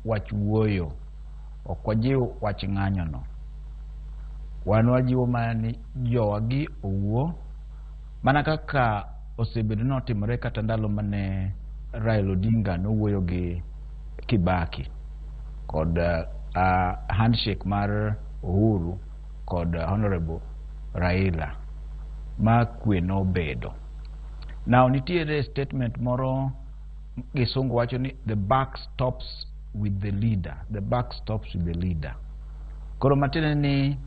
wach wuoyo, ok wajiw wach ng'anyono. Wan wajiwo mana ni jowagi owuo mana kaka osebedo notimore kata ndalo mane Raila Odinga nowuoyo gi Kibaki kod handshake mar Uhuru kod Honorable Raila ma kwe nobedo. Now nitiere statement moro gisungu wacho ni the buck stops with the leader, the buck stops with the leader. Koro matiende ni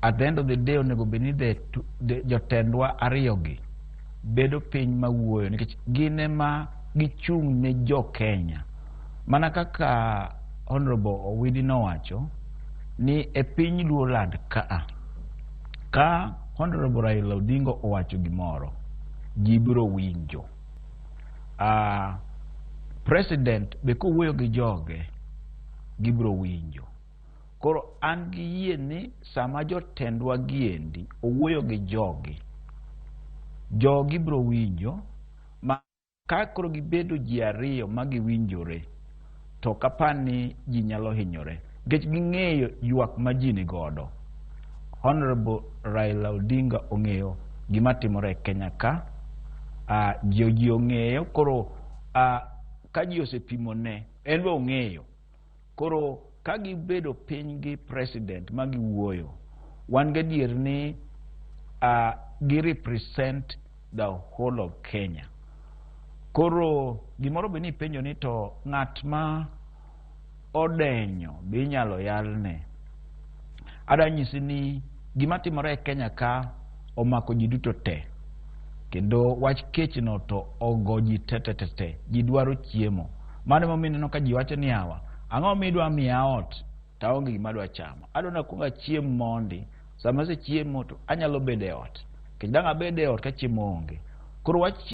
at the end of the day onego bed ni the jotendwa ariyogi bedo piny mawuoyo nikech gin ema gichung' ne jo Kenya. Mana kaka Honorable Owidi nowacho ni e piny Luoland kaa ka Honorable Raila Odinga owacho gimoro ji biro winjo. President be kowuoyo gi joge gibiro winjo. Koro an gi yie ni sama jotendwa giendi owuoyo gi jogi, jogi biro winjo ma ka koro gibedo ji ariyo ma giwinjore to ok apar ni ji nyalo hinyore nikech ging'eyo ywak ma ji ni godo. Honorable Raila Odinga ong'eyo gima timore e Kenya ka, ji ong'eyo koro ka ji osepimone en be ong'eyo. Koro ka gibedo piny gi president ma giwuoyo, wan gadier ni gi represent the whole of Kenya. Koro gimoro be nipenjo ni to ng'at ma odenyo be inyalo yalne. Adwa nyisi ni gima timore e Kenya ka omako ji duto te. Kendo wach kech no to ogo ji te te te te. Ji dwaro chiemo. Mano emomiyo ineno ka ji wacho ni yawa, ang'o midwa miya ot to aonge gima adwa chamo. Adwa ni akuong achiem mondi. Sama asechiemo to anyalo bedo e ot. Nikech dang' abed e ot ka chiemo onge. Koro wach